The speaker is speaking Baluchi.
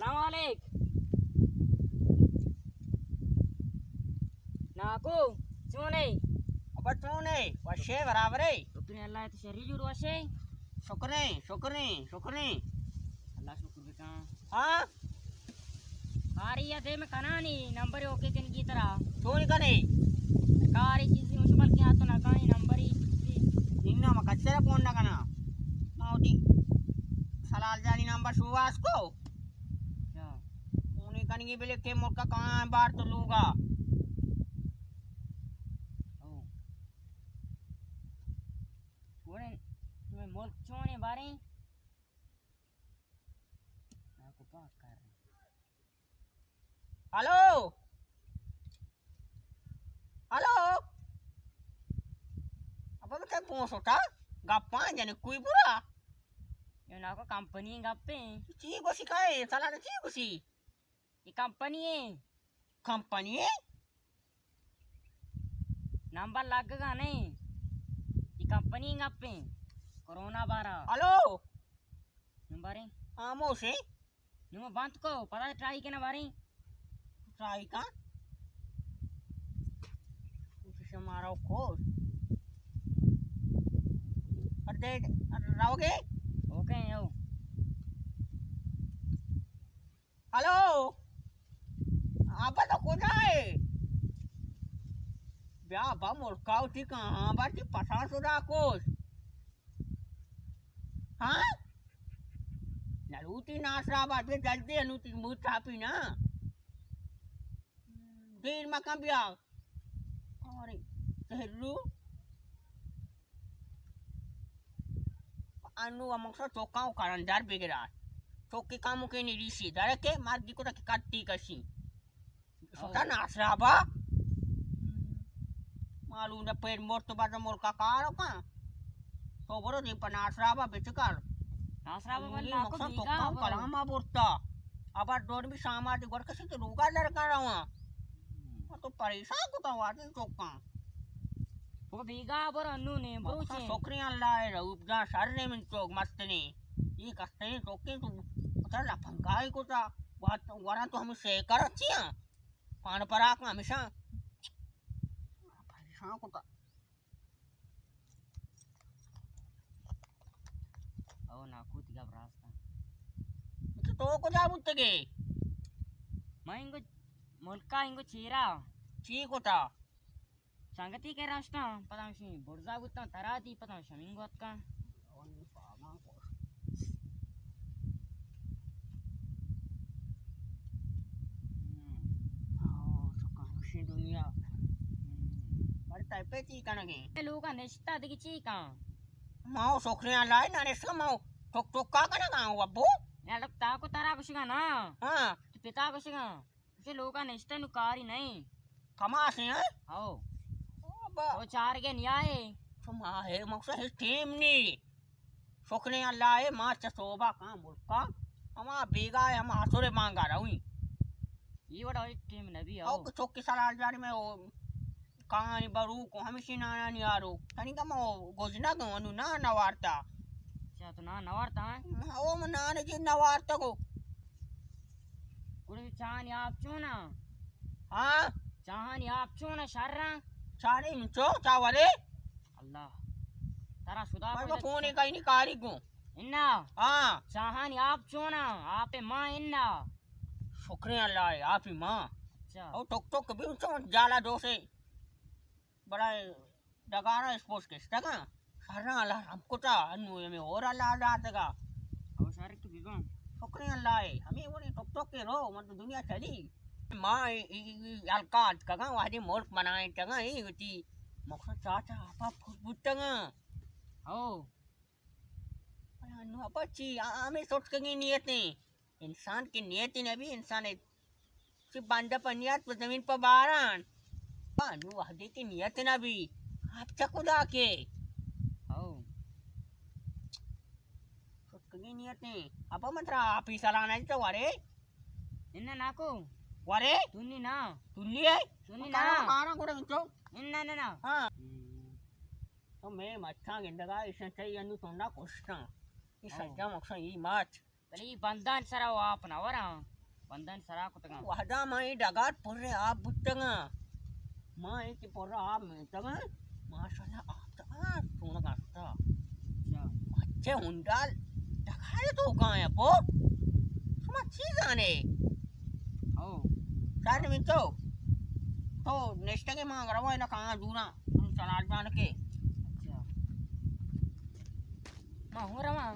سلام علیک۔ ناکو، چون ئے؟ ابا چون ئے؟ وش ئے، برابر ئے؟ شکر اللہ، تو شری جوڑ وش ئے؟ شکر ایں، شکر ایں، شکر ایں۔ اللہ شکر بکن۔ ہاں؟ کاری یا دیم کنانی، نمبر اوکے کنگی ترا۔ چون کنے؟ کاری چیزی مش بلکہ آتو نہ کانی نمبر ہی۔ نہ ما کچرا فون نہ کنا۔ ما وتی سلال جانی نمبر شوہاز کو۔ اچھا۔ فون کنگی بلے کہ ملک کہاں بار تو لوگا۔ او۔ گوڑے تمہیں ملک چونے باریں؟ آپ کو پاک کر رہے ہیں۔ Hello, hello. ابا بچہ پونسو تا گپاں جنے کوئی برا۔ یہ نا کو کمپنی گپیں۔ چی گوشی کائے؟ سلام چی گوشی؟ یہ کمپنی ہے۔ کمپنی ہے؟ نمبر لگگا نہیں۔ یہ کمپنی گپیں۔ کرونا بارا۔ ہلو۔ نمبر ہے۔ خاموش ہے۔ نمو بند کو، پدا ٹرائی کنا باریں۔ ٹرائی کا؟ کوشش مارا کو۔ پر دے، روگے؟ Okay, you. ہلو، آپا تو کجا ہے؟ بیا با ملکا اٹھی کہاں با تی پسا سدا کوش۔ ہاں؟ نلوتی ناسرا با بیا جلدی انوتی موت چاپی نا۔ دیر مکن بیا۔ ارے، سہرو۔ انو ہمک سر چوکاں و کرندر بگرات۔ چوکی کامو کے نریسی درکے مرگی کو تک کٹی کشی۔ سوچا ناسرابا۔ معلوم نہ پیر مرت بعد ملکا کارو کن۔ تو برو دی پہ ناسرابا بچکر۔ ناسرابا من لاکو مقصد تو بیگا کم برو۔ کلاما برتا۔ ابر دور بھی ساما دی گور کسی تو روگا در کن رواں۔ تو پریشان کتا واجن چوکاں۔ تو بیگا برو انو نے برو مقصد چے۔ شکری اللہ ہے، روپ جان شر نے من چوک مستنی۔ یہ کستنی چوکی تو پتہ لپنگائی کتا۔ وات-، ورا تو ہمیں شیکر اچھی ہیں۔ پان پراک ہمیشہ پریشان کتا۔ او ناکو تیگا براستہ۔ تو کجا بوتگے؟ ما انگو ملکا انگو چیرا۔ چی کتا؟ سنگتی کہ راشتاں، پدا ہمشی برزا بوتاں، ترا دی، پدا شمینگو اتکاں۔ ہاں، سکا ہمشی دنیا۔ بڑے تپے چی کنگے؟ لوگا نشتا دگی چی کن؟ ماو شکریہ لائے نہ نشتا ماو ٹک ٹک کا کنگا او ابو؟ یا لوگ تاکو ترا گشگا نا۔ ہاں۔ تو پتا گشگا۔ چہ لوگا نشتہ نو کاری نہیں۔ کماشے ہیں؟ ہو۔ او با۔ تو چار گے نیائے۔ تو ما ہے مقصد ہے ٹیم نہیں۔ شکر اللہ ہے ما چہ صوبہ کاں ملکا۔ ہما بیگا ہے ہما آسرے مانگا روی۔ یہ وڑا ٹیم نبی او ہو۔ کہ چوکی سلال جاری میں او کانی بروک و ہمیشی نانانی آروک۔ تنیگا ما گوجنگ انو نان نوارتا۔ اچھا، تو نان نوارتا ہیں؟ او من نان جی نوارتا گو۔ گڑا چاہانی آپ چونا؟ ہاں؟ چاہانی آپ چونا شرا؟ چاہانی من چو، چا ورے؟ اللہ۔ ترا شدا پر کو فون جا-، کہیں نہیں کاری گو۔ انا؟ ہاں۔ چاہانی آپ چونا؟ آپ ماں انا؟ شکریں اللہ ہے، آپ ہی ماں۔ اچھا۔ او ٹک ٹک بھی چون جالا دوسے۔ بڑا ڈگارا اسپوس کشتگاں۔ شرا اللہ رحم کتا، انو ہمیں اور اللہ داتگا۔ او شر کی بیگم۔ شکریں اللہ ہے، ہمیں وڑی ٹک ٹک کے رو، من تو دنیا چلی۔ ماں ای، ای، ای، ہلکا اتکگاں، وہدی ملک بنائیں تگاں، ای وتی مقصد چاچا آپا پھر بوتگاں۔ او۔ انو آپا چی، آ، ہمیں سٹکگیں نیتیں۔ انسان کہ نیت نہ بی، انسان چہ بندہ پہ نیت پہ زمین پہ باران۔ انو وہدے کہ نیت نہ بی، آپ چہ کجا کے؟ ہو۔ ستکگی نیتیں۔ اپا من ترا آپی سلانا جی تو ورے؟ انہ ناکو۔ ورے؟ تنی نا۔ تنی ہے؟ تنی نا۔ کارا، کارا گوڑا انچو۔ انہ نہ نا۔ ہاں۔ تو میں مچھاں گندگا، ایشاں چاہیے انو تونڈا کشتاں۔ یہ ہو۔ سجا مکساں یہ مچ۔ بلے اے بندانی سرا و آپ نہ وراں، بندانی سرا کتگاں۔ وہدا ما اے ڈگار پر آپ بوتگاں، ما اے کہ پر آپ میتگاں، ماشاءاللہ آپ تگاں چونگ استا۔ اچھا۔ مچے ہنڈال ڈگار تو کایا پو۔ شما چی زانے؟ او۔ سر من تو، تو نشتگے ما گروا نہ کہاں دوراں، سلال جان کے۔ اچھا۔ ما ہو رواں۔